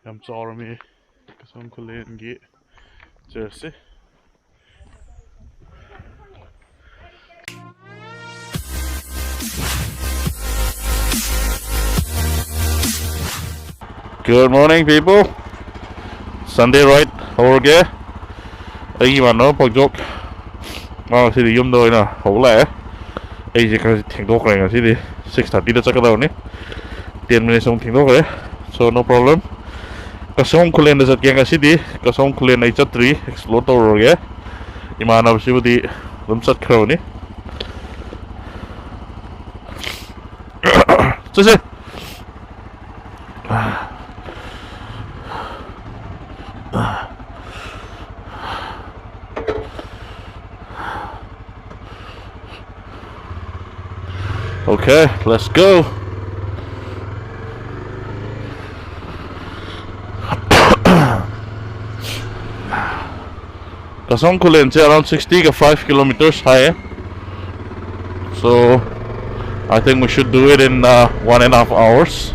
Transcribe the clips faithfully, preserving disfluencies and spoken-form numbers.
ꯌꯥꯝ ꯆꯥꯎꯔꯝꯃꯤ ꯀꯁꯣꯝ ꯈꯨꯂꯦꯟꯒꯤ ꯆꯔꯆꯁꯦ꯫ Good morning, people. Sunday ride ꯍꯧꯔꯒꯦ꯫ ꯑꯩꯒꯤ ꯏꯃꯥꯟꯅꯕ ꯄꯥꯎꯖꯣꯛ, ꯃꯥ ꯉꯁꯤꯗꯤ ꯌꯨꯝꯗ ꯑꯣꯏꯅ ꯍꯧ ꯂꯥꯛꯑꯦ꯫ ꯑꯩꯁꯦ ꯈꯔ ꯊꯦꯡꯗꯣꯛꯈ꯭ꯔꯦ ꯉꯁꯤꯗꯤ꯫ Six thirtyꯗ ꯆꯠꯀꯗꯕꯅꯤ꯫ Ten minutes ꯑꯃꯨꯛ ꯊꯦꯡꯗꯣꯛꯈ꯭ꯔꯦ꯫ So, no problem. ꯀꯁꯣꯝ ꯈꯨꯂꯦꯟꯗ ꯆꯠꯀꯦ ꯉꯁꯤꯗꯤ꯫ ꯀꯁꯣꯝ ꯈꯨꯂꯦꯟ ꯑꯩ ꯆꯠꯇ꯭ꯔꯤ, explore ꯇꯧꯔꯨꯔꯒꯦ꯫ ꯏꯃꯥꯟꯅꯕꯁꯤꯕꯨꯗꯤ ꯑꯗꯨꯝ ꯆꯠꯈ꯭ꯔꯕꯅꯤ꯫ ꯆꯠꯁꯦ꯫ Okay, let's go. Kasong Khullen is around sixty ka five kilometers high. So I think we should do it in uh, one and a half hours.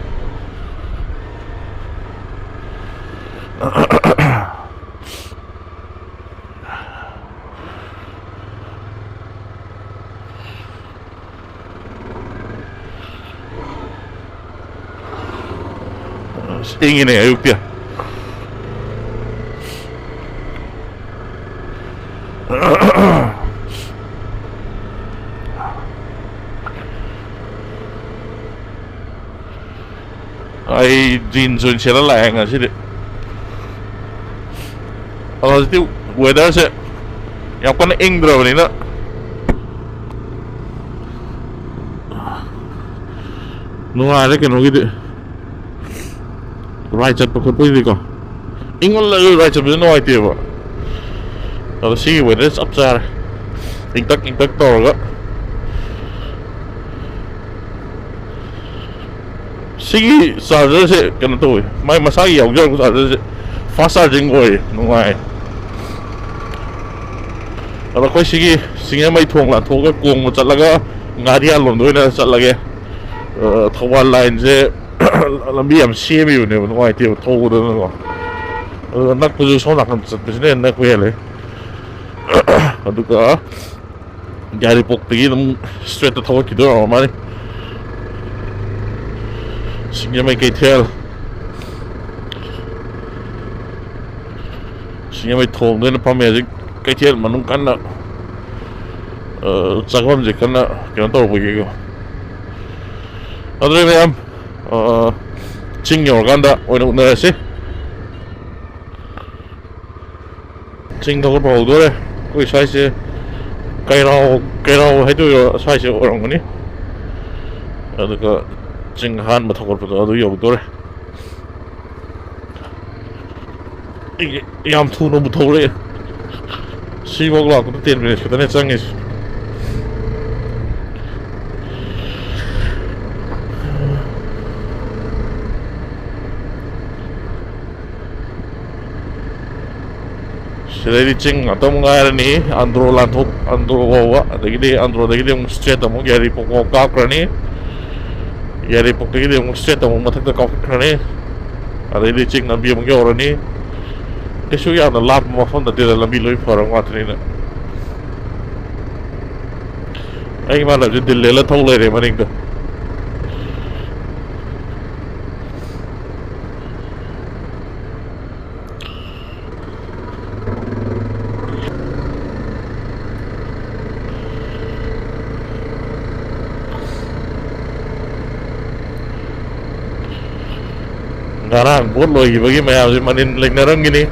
Ingin eh, ayuk dia. ꯑꯩ jeans ꯑꯣꯏꯅ ꯁꯦꯠꯂ ꯂꯥꯛꯑꯦ ꯉꯁꯤꯗꯤ꯫ ꯑꯗꯣ ꯍꯧꯖꯤꯛꯇꯤ ꯋꯦꯗꯔꯁꯦ ꯌꯥꯝ ꯀꯟꯅ ꯏꯪꯗ꯭ꯔꯕꯅꯤꯅ ꯅꯨꯡꯉꯥꯏꯔꯦ ꯀꯩꯅꯣꯒꯤꯗꯤ꯫ ꯔꯥꯏ ꯆꯠꯄ ꯈꯣꯠꯄꯒꯤꯗꯤꯀꯣ, ꯏꯪꯃꯜꯂꯁꯨ ꯔꯥꯏ ꯆꯠꯄꯁꯨ ꯅꯨꯡꯉꯥꯏꯇꯦꯕ꯫ ꯑꯗꯣ ꯁꯤꯒꯤ ꯋꯦꯗꯔ ꯆꯞ ꯆꯥꯔꯦ, ꯏꯪꯇꯛ ꯏꯪꯇꯛ ꯇꯧꯔꯒ꯫ ꯁꯤꯒꯤ ꯆꯥꯔꯖꯔꯁꯦ ꯀꯩꯅꯣ ꯇꯧꯋꯦ, ꯃꯥꯏ ꯃꯁꯥꯒꯤ ꯌꯥꯎꯖꯔꯛꯄ ꯆꯥꯔꯖꯔꯁꯦ ꯐꯥꯁ ꯆꯥꯔꯖꯤꯡ ꯑꯣꯏꯌꯦ, ꯅꯨꯡꯉꯥꯏ꯫ ꯑꯗꯣ ꯑꯩꯈꯣꯏ ꯁꯤꯒꯤ ꯁꯤꯡꯖꯃꯩ ꯊꯣꯡ ꯂꯥꯟꯊꯣꯛꯑꯒ ꯀꯣꯡꯕ ꯆꯠꯂꯒ ꯉꯥꯔꯤꯌꯥꯟ ꯂꯣꯝꯗ ꯑꯣꯏꯅ ꯆꯠꯂꯒꯦ꯫ ꯑ, ꯊꯧꯕꯥꯜ ꯂꯥꯏꯟꯁꯦ ꯂꯝꯕꯤ ꯌꯥꯝ ꯁꯦꯝꯃꯤꯕꯅꯦꯕ, ꯅꯨꯡꯉꯥꯏꯇꯦꯕ ꯊꯧꯕꯗꯅꯀꯣ꯫ ꯑꯗꯨꯒ ꯅꯛꯄꯁꯨ ꯁꯣꯝ ꯅꯥꯀꯟ ꯆꯠꯄꯁꯤꯅ ꯍꯦꯟꯅ ꯅꯛꯄ ꯍꯦꯜꯂꯦ꯫ ꯑꯗꯨꯒ ꯌꯥꯏꯔꯤꯄꯣꯛꯇꯒꯤ ꯑꯗꯨꯝ ꯁ꯭ꯇ꯭ꯔꯦꯠꯇ ꯊꯧꯒꯠꯈꯤꯗꯣꯏ ꯑꯣꯏꯔ ꯃꯥꯜꯂꯤ꯫ ꯁꯤꯡꯖꯃꯩ ꯀꯩꯊꯦꯜ, ꯁꯤꯡꯖꯃꯩ ꯊꯣꯡꯗ ꯑꯣꯏꯅ ꯐꯝꯃꯦ ꯍꯧꯖꯤꯛ꯫ ꯀꯩꯊꯦꯜ ꯃꯅꯨꯡ ꯀꯟꯅ, ꯑ, ꯆꯪꯐꯝꯁꯦ ꯀꯟꯅ ꯀꯩꯅꯣ ꯇꯧꯕꯒꯤꯀꯣ꯫ ꯑꯗꯨꯅ ꯃꯌꯥꯝ, ꯑ, ꯆꯤꯡ ꯌꯧꯔꯀꯥꯟꯗ ꯑꯣꯏꯅ ꯎꯅꯔꯁꯤ꯫ ꯆꯤꯡ ꯊꯧꯒꯠꯄ ꯍꯧꯗꯣꯔꯦ꯫ ꯑꯩꯈꯣꯏ ꯁ꯭ꯋꯥꯏꯁꯦ ꯀꯩꯔꯥꯎ, ꯀꯩꯔꯥꯎ ꯍꯥꯏꯗꯣꯏꯔꯣ, ꯁ꯭ꯋꯥꯏꯁꯦ ꯑꯣꯏꯔꯝꯒꯅꯤ꯫ ꯑꯗꯨꯒ ꯆꯤꯡ ꯑꯍꯥꯟꯕ ꯊꯧꯒꯠꯄꯗꯣ ꯑꯗꯨ ꯌꯧꯗꯣꯔꯦ꯫ ꯑꯩꯒꯤ ꯌꯥꯝ ꯊꯨꯅꯕꯨ ꯊꯧꯔꯛꯑꯦ꯫ ꯁꯤꯐꯥꯎ ꯂꯥꯛꯄꯗ ten minutes ꯈꯛꯇꯅꯦ ꯆꯪꯉꯤꯁꯦ꯫ ꯁꯤꯗꯩꯗꯤ ꯆꯤꯡ ꯉꯥꯛꯇ ꯑꯃꯨꯛ ꯉꯥꯏꯔꯅꯤ꯫ ꯑꯟꯗ꯭ꯔꯣ ꯂꯥꯟꯊꯣꯛ, ꯑꯟꯗ꯭ꯔꯣ ꯐꯥꯎꯕ, ꯑꯗꯒꯤꯗꯤ ꯑꯟꯗ꯭ꯔꯣꯗꯒꯤꯗꯤ ꯑꯃꯨꯛ ꯁ꯭ꯇ꯭ꯔꯦꯠ ꯑꯃꯨꯛ ꯌꯥꯏꯔꯤꯄꯣꯛ ꯐꯥꯎ ꯀꯥꯞꯈ꯭ꯔꯅꯤ꯫ ꯌꯥꯏꯔꯤꯄꯣꯛꯇꯒꯤꯗꯤ ꯑꯃꯨꯛ ꯁ꯭ꯇ꯭ꯔꯦꯠ ꯑꯃꯨꯛ ꯃꯊꯛꯇ ꯀꯥꯞꯈꯠꯈ꯭ꯔꯅꯤ꯫ ꯑꯗꯩꯗꯤ ꯆꯤꯡ ꯂꯝꯕꯤ ꯑꯃꯨꯛ ꯌꯧꯔꯅꯤ꯫ ꯀꯩꯁꯨ ꯌꯥꯝꯅ ꯂꯥꯞꯄ ꯃꯐꯝ ꯅꯠꯇꯦꯗ, ꯂꯝꯕꯤ ꯂꯣꯏ ꯐꯔꯕ ꯉꯥꯛꯇꯅꯤꯅ꯫ ꯑꯩ ꯏꯃꯥꯟꯅꯕꯁꯦ ꯗꯤꯜ ꯂꯦꯜꯂ ꯊꯧ ꯂꯩꯔꯦ ꯃꯅꯤꯡꯗ꯫ ꯉꯔꯥꯡ ꯚꯣꯠ ꯂꯣꯏꯈꯤꯕꯒꯤ ꯃꯌꯥꯝꯁꯦ ꯃꯅꯤꯟ ꯂꯩꯅꯔꯝꯒꯤꯅꯤ꯫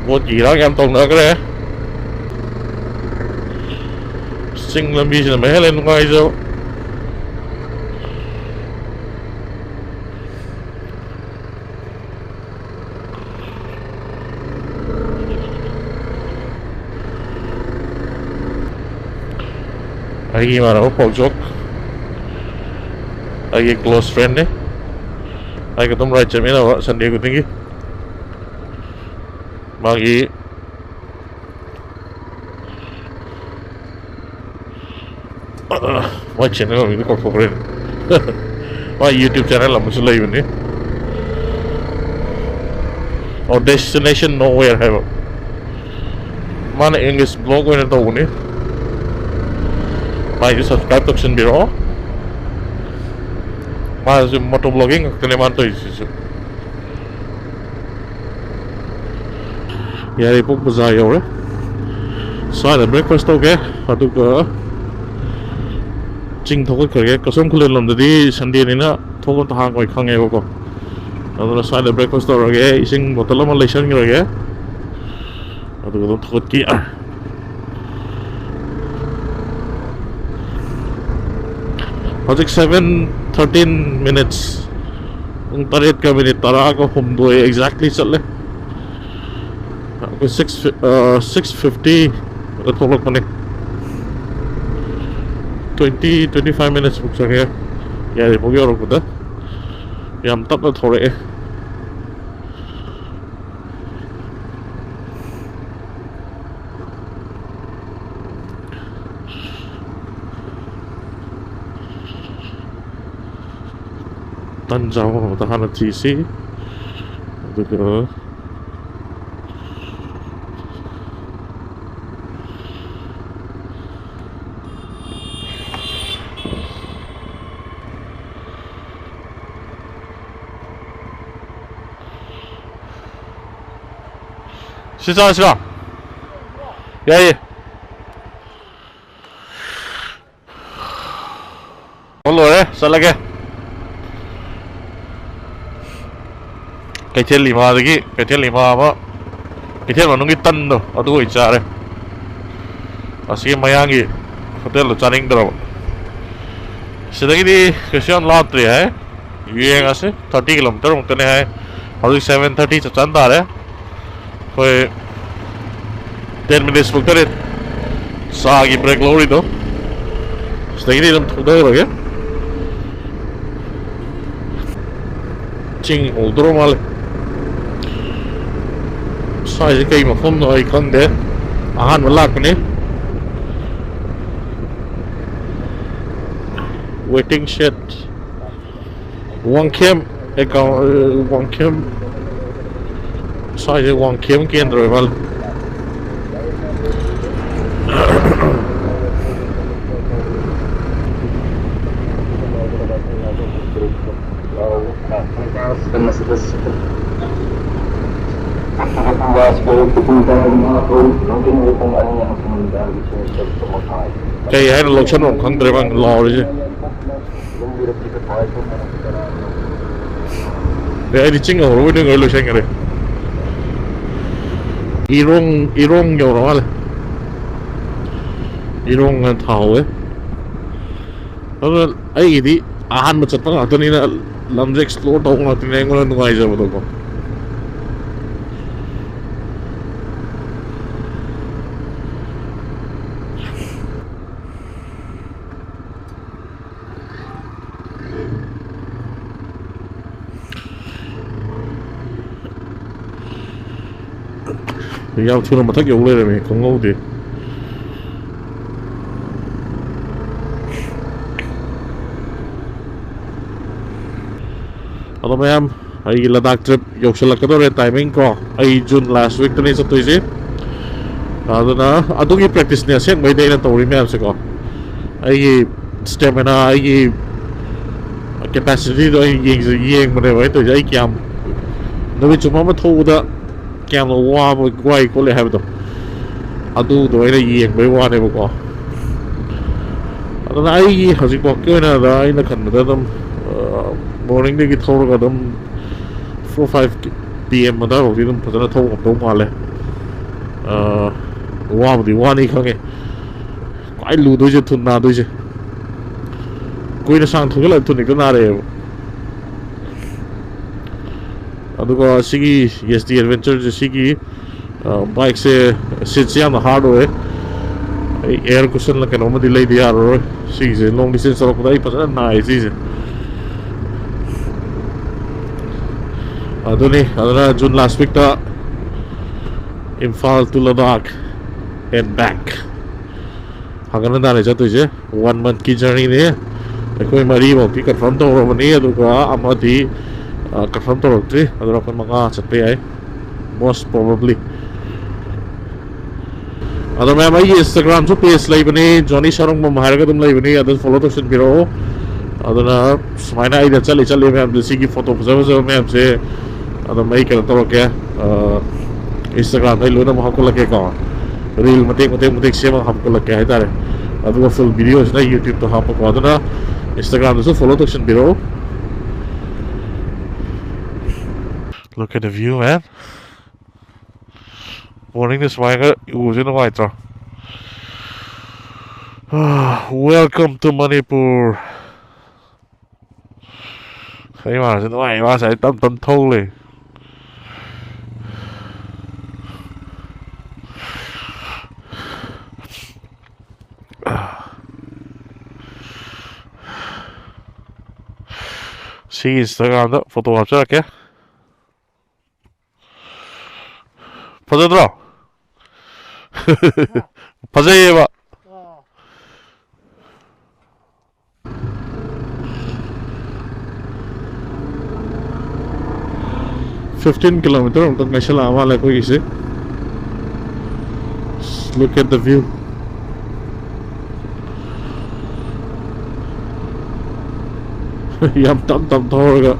ꯚꯣꯠꯀꯤ ꯏꯔꯥꯡ ꯌꯥꯝ ꯇꯧꯅꯈ꯭ꯔꯦ꯫ ꯆꯤꯡ ꯂꯝꯕꯤꯁꯤꯅ ꯃꯍꯦꯜꯂꯦ ꯅꯨꯡꯉꯥꯏꯖꯕ꯫ ꯑꯩꯒꯤ ꯏꯃꯥꯟꯅꯕ ꯄꯥꯎꯖꯣꯛ, ꯑꯩꯒꯤ close friendꯅꯦ꯫ ꯑꯩꯒ ꯑꯗꯨꯝ ride ꯆꯠꯃꯤꯟꯅꯕ Sunday ꯈꯨꯗꯤꯡꯒꯤ꯫ ꯃꯥꯒꯤ, ꯃꯥꯏ channel ꯃꯃꯤꯡꯗꯣ ꯀꯥꯎꯊꯣꯛꯈ꯭ꯔꯦꯅꯦ꯫ ꯃꯥ YouTube channel ꯑꯃꯁꯨ ꯂꯩꯕꯅꯤ꯫ ꯑꯣ, Destination Nowhere ꯍꯥꯏꯕ꯫ ꯃꯥꯅ English blog ꯑꯣꯏꯅ ꯇꯧꯕꯅꯤ꯫ ꯃꯥꯏꯁꯨ subscribe ꯇꯧꯁꯟꯕꯤꯔꯛꯑꯣ꯫ ꯃꯥꯁꯨ moto vlogging ꯉꯥꯛꯇꯅꯦ ꯃꯥꯅ ꯇꯧꯔꯤꯁꯤꯁꯨ꯫ ꯌꯥꯏꯔꯤꯄꯣꯛ ꯕꯖꯥꯔ ꯌꯧꯔꯦ꯫ ꯁ꯭ꯋꯥꯏꯗ breakfast ꯇꯧꯒꯦ, ꯑꯗꯨꯒ ꯆꯤꯡ ꯊꯧꯒꯠꯈ꯭ꯔꯒꯦ꯫ ꯀꯁꯣꯝ ꯈꯨꯂꯦꯟ ꯂꯣꯝꯗꯗꯤ Sundayꯅꯤꯅ ꯊꯣꯡ ꯑꯝꯇ ꯍꯥꯡꯉꯣꯏ ꯈꯪꯉꯦꯕꯀꯣ꯫ ꯑꯗꯨꯅ ꯁ꯭ꯋꯥꯏꯗ breakfast ꯇꯧꯔꯒꯦ, ꯏꯁꯤꯡ bottle ꯑꯃ ꯂꯩꯁꯟꯈ꯭ꯔꯒꯦ, ꯑꯗꯨꯒ ꯑꯗꯨꯝ ꯊꯧꯒꯠꯀꯦ꯫ ꯍꯧꯖꯤꯛ seven thirteen minutes, ꯄꯨꯡ ꯇꯔꯦꯠꯀ minute ꯇꯔꯥꯒ ꯍꯨꯝꯗꯣꯏ exactly ꯆꯠꯂꯦ꯫ ꯑꯩꯈꯣꯏ six, six fifty ꯊꯣꯛꯂꯛꯄꯅꯦ꯫ Twenty, twenty five minutes ꯃꯨꯛ ꯆꯪꯉꯦ ꯌꯥꯏꯔꯤꯄꯣꯛ ꯌꯧꯔꯛꯄꯗ꯫ ꯌꯥꯝ ꯇꯞꯅ ꯊꯧꯔꯛꯑꯦ꯫ ꯇꯟ ꯆꯥꯕ ꯃꯐꯝꯗ ꯍꯥꯟꯅ ꯊꯤꯁꯤ꯫ ꯑꯗꯨꯒ ꯁꯤ ꯆꯥꯔꯁꯤꯔꯣ? ꯌꯥꯏꯌꯦ꯫ ꯑꯣ, ꯂꯣꯏꯔꯦ, ꯆꯠꯂꯒꯦ꯫ ꯀꯩꯊꯦꯜ ꯏꯃꯥꯗꯒꯤ, ꯀꯩꯊꯦꯜ ꯏꯃꯥ ꯑꯃ, ꯀꯩꯊꯦꯜ ꯃꯅꯨꯡꯒꯤ ꯇꯟꯗꯣ ꯑꯗꯨ ꯑꯣꯏ ꯆꯥꯔꯦ꯫ ꯑꯁꯤꯒꯤ ꯃꯌꯥꯡꯒꯤ ꯍꯣꯇꯦꯜꯗꯣ ꯆꯥꯅꯤꯡꯗ꯭ꯔꯕ꯫ ꯁꯤꯗꯒꯤꯗꯤ ꯀꯩꯁꯨ ꯌꯥꯝ ꯂꯥꯞꯇ꯭ꯔꯤ ꯍꯥꯏ꯫ ꯌꯦꯡꯉꯁꯤ, thirty kilometer ꯃꯨꯛꯇꯅꯦ ꯍꯥꯏ꯫ ꯍꯧꯖꯤꯛ seven thirty ꯆꯞ ꯆꯥꯅ ꯇꯥꯔꯦ꯫ ꯑꯩꯈꯣꯏ ten minutes ꯃꯨꯛꯇꯅꯦ ꯆꯥꯒꯤ break ꯂꯧꯔꯤꯗꯣ꯫ ꯁꯤꯗꯒꯤꯗꯤ ꯑꯗꯨꯝ ꯊꯧꯊꯈ꯭ꯔꯒꯦ꯫ ꯆꯤꯡ ꯍꯧꯗ꯭ꯔꯣ ꯃꯥꯜꯂꯦ꯫ ꯁ꯭ꯋꯥꯏꯁꯦ ꯀꯩ ꯃꯐꯝꯅꯣ ꯑꯩ ꯈꯪꯗꯦ꯫ ꯑꯍꯥꯟꯕ ꯂꯥꯛꯄꯅꯤ꯫ Waiting shed꯫ ꯋꯥꯡꯈꯦꯝ ꯑꯦꯀꯥꯎꯟ, ꯋꯥꯡꯈꯦꯝ, ꯁ꯭ꯋꯥꯏꯁꯦ ꯋꯥꯡꯈꯦꯝ ꯀꯦꯟꯗ꯭ꯔ ꯑꯣꯏ ꯃꯥꯜꯂꯦ꯫ ꯀꯩ ꯍꯥꯏꯅꯣ ꯂꯧꯁꯟꯐꯝ ꯈꯪꯗ꯭ꯔꯦ ꯃꯥꯅ ꯂꯥꯎꯔꯤꯁꯦ꯫ ꯑꯦ, ꯑꯩꯗꯤ ꯆꯤꯡ ꯌꯧꯔꯕꯣꯏ ꯅꯤꯡꯉꯨꯔꯦ, ꯂꯣꯏꯁꯟꯈ꯭ꯔꯦ꯫ ꯏꯔꯣꯡ, ꯏꯔꯣꯡ ꯌꯧꯔ ꯃꯥꯜꯂꯦ꯫ ꯏꯔꯣꯡꯅ ꯊꯥꯍꯧꯋꯦ꯫ ꯑꯗꯨꯅ ꯑꯩꯒꯤꯗꯤ ꯑꯍꯥꯟꯕ ꯆꯠꯄ ꯉꯥꯛꯇꯅꯤꯅ ꯂꯝꯁꯦ explore ꯇꯧꯕ ꯉꯥꯛꯇꯅꯤꯅ ꯑꯩꯉꯣꯟꯗ ꯅꯨꯡꯉꯥꯏꯖꯕꯗꯣꯀꯣ꯫ ꯌꯥꯝ ꯊꯨꯅ ꯃꯊꯛ ꯌꯧ ꯂꯩꯔꯝꯃꯦ, ꯈꯪꯍꯧꯗꯦ꯫ ꯑꯗꯣ ꯃꯌꯥꯝ, ꯑꯩꯒꯤ ꯂꯗꯥꯛ trip ꯌꯧꯁꯤꯜꯂꯛꯀꯗꯧꯔꯦ timing ꯀꯣ꯫ ꯑꯩ June last week ꯇꯅꯦ ꯆꯠꯇꯣꯏꯁꯦ꯫ ꯑꯗꯨꯅ ꯑꯗꯨꯒꯤ practice ꯅꯦ ꯑꯁꯦꯡꯕꯩꯗꯤ ꯑꯩꯅ ꯇꯧꯔꯤ ꯃꯌꯥꯝꯁꯦꯀꯣ꯫ ꯑꯩꯒꯤ stamina, ꯑꯩꯒꯤ capacity ꯗꯣ ꯑꯩ ꯌꯦꯡꯖ-, ꯌꯦꯡꯕꯅꯦꯕ ꯑꯩ ꯇꯧꯔꯤꯁꯦ꯫ ꯑꯩ ꯀꯌꯥꯝ, ꯅꯨꯃꯤꯠ ꯆꯨꯞꯄ ꯑꯃ ꯊꯣꯛꯎꯕꯗ ꯀꯌꯥꯝꯅ ꯋꯥꯕ, ꯋꯥꯏ ꯈꯣꯠꯂꯤ ꯍꯥꯏꯕꯗꯣ, ꯑꯗꯨꯗꯣ ꯑꯩꯅ ꯌꯦꯡꯕꯩ ꯋꯥꯅꯦꯕꯀꯣ꯫ ꯑꯗꯨꯅ ꯑꯩꯒꯤ ꯍꯧꯖꯤꯛꯐꯥꯎꯒꯤ ꯑꯣꯏꯅ ꯑꯩꯅ ꯈꯟꯕꯗ ꯑꯗꯨꯝ, ꯑ, morning ꯗꯒꯤ ꯊꯧꯔꯒ ꯑꯗꯨꯝ four five P M ꯑꯗꯥꯏꯐꯥꯎꯗꯤ ꯑꯗꯨꯝ ꯐꯖꯅ ꯊꯧꯕ ꯉꯝꯗꯧ ꯃꯥꯜꯂꯦ꯫ ꯑ, ꯋꯥꯕꯨꯗꯤ ꯋꯥꯅꯤ ꯈꯪꯉꯦ꯫ ꯈ꯭ꯋꯥꯏ ꯂꯨꯗꯣꯏꯁꯦ ꯊꯨꯟ ꯅꯥꯗꯣꯏꯁꯦ꯫ ꯀꯨꯏꯅ ꯁꯥꯡ ꯊꯧꯖꯤꯜꯂꯒ ꯊꯨꯟ ꯍꯦꯛꯇ ꯅꯥꯔꯛꯑꯦꯕ꯫ ꯑꯗꯨꯒ ꯁꯤꯒꯤ S D Adventure ꯁꯦ, ꯁꯤꯒꯤ, ꯑ, bike ꯁꯦ, seat ꯁꯦ ꯌꯥꯝꯅ hard ꯑꯣꯏ꯫ ꯑꯩ air cushion ꯂ ꯀꯩꯅꯣꯝꯃꯗꯤ ꯂꯩꯗ ꯌꯥꯔꯔꯣꯏ꯫ ꯁꯤꯒꯤꯁꯦ long distance ꯆꯠꯂꯛꯄꯗ ꯑꯩ ꯐꯖꯅ ꯅꯥꯏ ꯁꯤꯁꯦ꯫ ꯑꯗꯨꯅꯤ, ꯑꯗꯨꯅ June last week ꯇ Imphal to Ladakh and back꯫ ꯍꯪꯒꯠ ꯍꯟꯗꯥꯅꯦ ꯆꯠꯇꯣꯏꯁꯦ꯫ One month ꯀꯤ journey ꯅꯦ꯫ ꯑꯩꯈꯣꯏ ꯃꯔꯤꯃꯛꯇꯤ ꯀꯟꯐꯥꯔꯝ ꯇꯧꯔꯕꯅꯤ, ꯑꯗꯨꯒ ꯑꯃꯗꯤ ꯀꯟꯐꯥꯔꯝ ꯇꯧꯔꯛꯇ꯭ꯔꯤ꯫ ꯑꯗꯨꯅ ꯑꯩꯈꯣꯏ ꯃꯉꯥ ꯆꯠꯄ ꯌꯥꯏ, most probably꯫ ꯑꯗꯣ ꯃꯌꯥꯝ, ꯑꯩꯒꯤ ꯏꯟꯁꯇꯥꯒ꯭ꯔꯥꯝꯁꯨ ꯄꯦꯖ ꯂꯩꯕꯅꯤ, ꯖꯣꯅꯤ ꯁꯥꯔꯣꯡꯕꯝ ꯍꯥꯏꯔꯒ ꯑꯗꯨꯝ ꯂꯩꯕꯅꯤ, ꯑꯗꯨ ꯐꯣꯂꯣ ꯇꯧꯁꯟꯕꯤꯔꯛꯑꯣ꯫ ꯑꯗꯨꯅ ꯁꯨꯃꯥꯏꯅ ꯑꯩꯅ ꯆꯠꯂꯤ ꯆꯠꯂꯤ ꯃꯌꯥꯝꯁꯦ, ꯁꯤꯒꯤ ꯐꯣꯇꯣ ꯐꯖ ꯐꯖꯕ ꯃꯌꯥꯝꯁꯦ ꯑꯗꯨꯝ ꯑꯩ ꯀꯩꯅꯣ ꯇꯧꯔꯛꯀꯦ, ꯏꯟꯁꯇꯥꯒ꯭ꯔꯥꯝꯗ ꯑꯩ ꯂꯣꯏꯅꯃꯛ ꯍꯥꯞꯀꯠꯂꯛꯀꯦꯀꯣ꯫ ꯔꯤꯜ ꯃꯇꯦꯛ ꯃꯇꯦꯛ ꯃꯇꯦꯛ ꯁꯦꯝꯃꯒ ꯍꯥꯞꯀꯠꯂꯛꯀꯦ ꯍꯥꯏꯇꯥꯔꯦ꯫ ꯑꯗꯨꯒ ꯐꯨꯜ ꯚꯤꯗꯤꯑꯣꯁꯤꯅ ꯌꯨꯇ꯭ꯌꯨꯕꯇ ꯍꯥꯞꯄꯀꯣ꯫ ꯑꯗꯨꯅ ꯏꯟꯁꯇꯥꯒ꯭ꯔꯥꯝꯗꯁꯨ follow ꯇꯧꯁꯟꯕꯤꯔꯛꯑꯣ꯫ Look at the view, man. ꯃꯣꯔꯅꯤꯡꯗ ꯁꯨꯃꯥꯏꯅ ꯎꯕꯁꯦ ꯅꯨꯡꯉꯥꯏꯇ꯭ꯔꯣ? Welcome to Manipur. ꯑꯩ ꯃꯥꯁꯦ ꯅꯨꯡꯉꯥꯏ, ꯃꯥꯁꯦ ꯑꯩ ꯇꯞ ꯇꯞ ꯊꯧ ꯂꯩ꯫ ꯁꯤꯒꯤ ꯏꯟꯁꯇꯥꯒ꯭ꯔꯥꯝꯗ ꯐꯣꯇꯣ ꯍꯥꯞꯆꯔꯛꯀꯦ꯫ ꯐꯖꯗ꯭ꯔꯣ? ꯐꯖꯩꯌꯦꯕ꯫ Fifteen kilometer ꯑꯃꯨꯛꯇꯪ ꯉꯥꯏꯁꯜꯂꯛꯑ ꯃꯥꯜꯂꯦ ꯑꯩꯈꯣꯏꯒꯤꯁꯦ꯫ Look at the view. ꯌꯥꯝ ꯇꯞ ꯇꯞ ꯊꯧꯔꯒ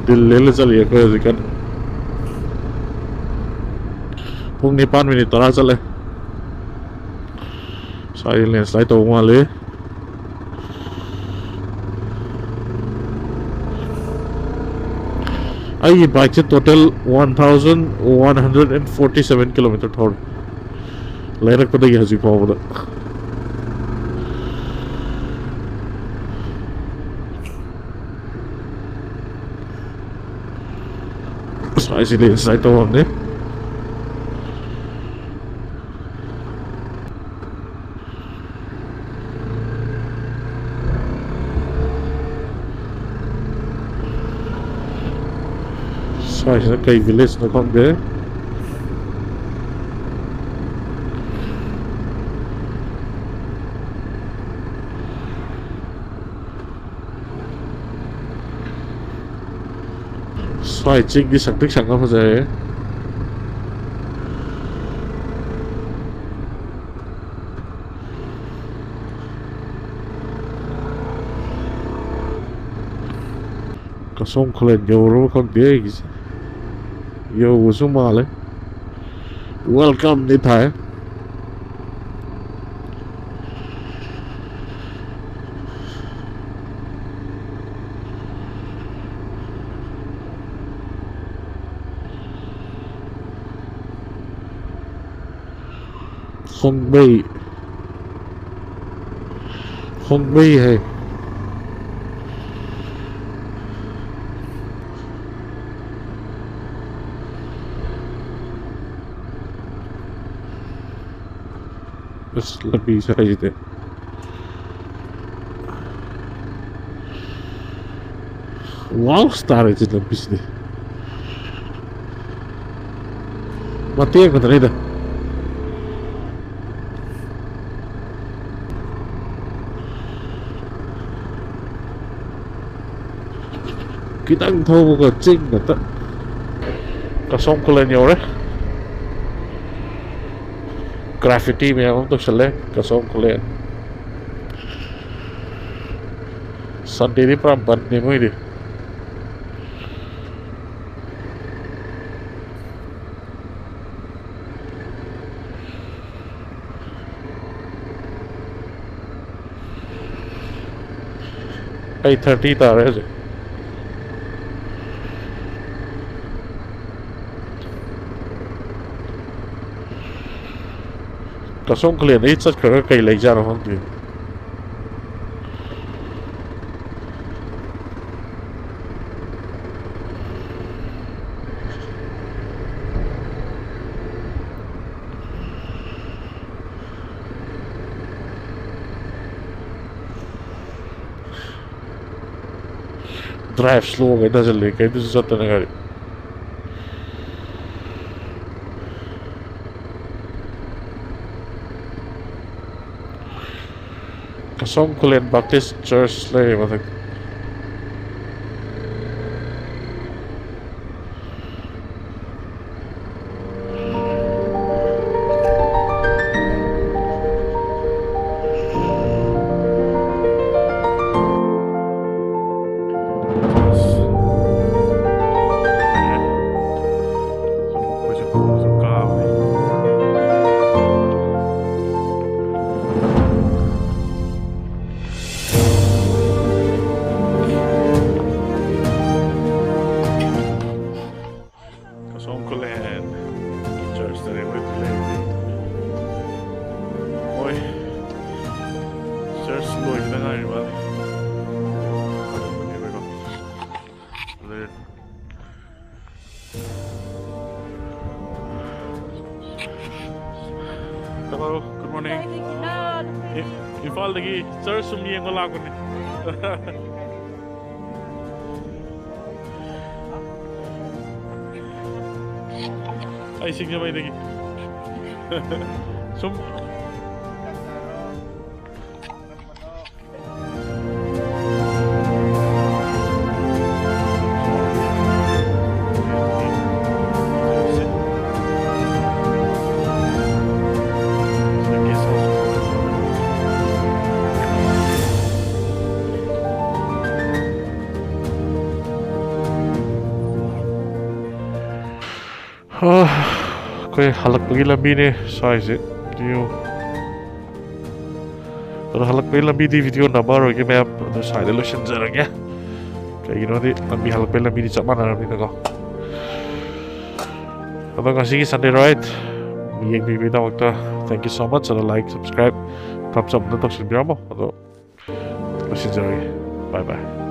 ꯗꯤꯜ ꯂꯦꯜꯂ ꯆꯠꯂꯤ ꯑꯩꯈꯣꯏ ꯍꯧꯖꯤꯛꯀꯥꯟ꯫ ꯄꯨꯡ ꯅꯤꯄꯥꯟ ꯃꯤꯅꯤꯠ ꯇꯔꯥ ꯆꯠꯂꯦ꯫ ꯁ꯭ꯋꯥꯏꯗ ꯂꯦꯟꯁꯂꯥꯏꯠ ꯇꯧꯕ ꯃꯥꯜꯂꯤ꯫ ꯑꯩꯒꯤ ꯕꯥꯏꯛꯁꯦ total one thousand one hundred and forty seven kilometer ꯊꯧꯔꯦ, ꯂꯩꯔꯛꯄꯗꯒꯤ ꯍꯧꯖꯤꯛ ꯐꯥꯎꯕꯗ꯫ ꯁ꯭ꯋꯥꯏꯁꯤꯗꯤ ꯁ꯭ꯂꯥꯏꯠ ꯇꯧꯐꯝꯅꯤ꯫ ꯁ꯭ꯋꯥꯏꯁꯤꯅ ꯀꯩ ꯚꯤꯂꯦꯖꯅꯣ ꯈꯪꯗꯦ꯫ ꯁ꯭ꯋꯥꯏ ꯆꯤꯡꯗꯤ ꯁꯛꯇ꯭ꯔꯤꯛ ꯁꯪꯉ ꯐꯖꯔꯦ꯫ ꯀꯁꯣꯝ ꯈꯨꯂꯦꯟ ꯌꯧꯔꯕ ꯈꯪꯗꯦ ꯑꯩꯒꯤꯁꯦ꯫ ꯌꯧꯕꯁꯨ ꯃꯥꯜꯂꯦ꯫ Welcome ꯗꯤ ꯊꯥꯏ꯫ ꯍꯣꯡꯕꯩ꯫ ꯍꯣꯡꯕꯩ ꯍꯥꯏ꯫ ꯑꯁ, ꯂꯝꯕꯤ ꯁ꯭ꯋꯥꯏꯁꯤꯗꯤ꯫ ꯋꯥꯎ ꯇꯥꯔꯦ ꯁꯤ ꯂꯝꯕꯤꯁꯤꯗꯤ꯫ ꯃꯇꯦꯛ ꯈꯛꯇꯅꯤꯗ꯫ ꯈꯤꯇꯪ ꯊꯧꯕꯒ ꯆꯤꯡ ꯉꯥꯛꯇ꯫ ꯀꯁꯣꯝ ꯈꯨꯂꯦꯟ ꯌꯧꯔꯦ꯫ Graffiti ꯃꯌꯥꯝ ꯑꯃ ꯇꯧꯁꯜꯂꯦ ꯀꯁꯣꯝ ꯈꯨꯂꯦꯟ꯫ Sunday ꯗꯤ ꯄꯨꯔꯥ ꯕꯟꯅꯦ ꯃꯣꯏꯗꯤ꯫ Eight thirty ꯇꯥꯔꯦ ꯍꯧꯖꯤꯛ꯫ ꯀꯁꯣꯝ ꯈꯨꯂꯦꯟꯗꯒꯤ ꯆꯠꯈ꯭ꯔꯒ ꯀꯩ ꯂꯩꯖꯥꯠꯅꯣ ꯈꯪꯗꯦ꯫ Drive slow ꯀꯩ ꯊꯥꯖꯤꯜꯂꯤ, ꯀꯩꯝꯇꯁꯨ ꯆꯠꯇꯅ ꯒꯥꯔꯤ꯫ ꯑꯁꯣꯝ ꯈꯨꯂꯦꯟ Baptist Church ꯂꯩꯔꯦ ꯃꯊꯛꯇ꯫ Hello, good morning. ꯀꯗꯥꯏꯗꯒꯤꯅꯣ? ꯏꯝꯐꯥꯜꯗꯒꯤ ꯆꯔꯆ ꯁꯨꯝ ꯌꯦꯡꯕ ꯂꯥꯛꯄꯅꯦ꯫ ꯑꯩ ꯁꯤꯡꯖꯃꯩꯗꯒꯤ꯫ ꯁꯨꯝ꯫ ꯑꯩꯈꯣꯏ ꯍꯜꯂꯛꯄꯒꯤ ꯂꯝꯕꯤꯅꯦ ꯁ꯭ꯋꯥꯏꯁꯦ꯫ ꯚ꯭ꯌꯨ꯫ ꯑꯗꯣ ꯍꯜꯂꯛꯄꯒꯤ ꯂꯝꯕꯤꯗꯤ ꯚꯤꯗꯤꯑꯣ ꯅꯝꯃꯔꯣꯏꯒꯦ ꯃꯌꯥꯝ, ꯑꯗꯣ ꯁ꯭ꯋꯥꯏꯗ ꯂꯣꯏꯁꯤꯟꯖꯔꯒꯦ꯫ ꯀꯩꯒꯤꯅꯣꯗꯤ ꯂꯝꯕꯤ, ꯍꯜꯂꯛꯄꯒꯤ ꯂꯝꯕꯤꯗꯤ ꯆꯞ ꯃꯥꯟꯅꯔꯕꯅꯤꯅꯀꯣ꯫ ꯑꯗꯣ ꯉꯁꯤꯒꯤ Sunday ride ꯌꯦꯡꯕꯤꯕꯒꯤꯗꯃꯛꯇ thank you so much꯫ ꯑꯗꯣ like, subscribe, thumbs up ꯑꯝꯇ ꯇꯧꯁꯤꯟꯕꯤꯔꯝꯃꯣ꯫ ꯑꯗꯣ ꯂꯣꯏꯁꯤꯟꯖꯔꯒꯦ꯫ Bye bye꯫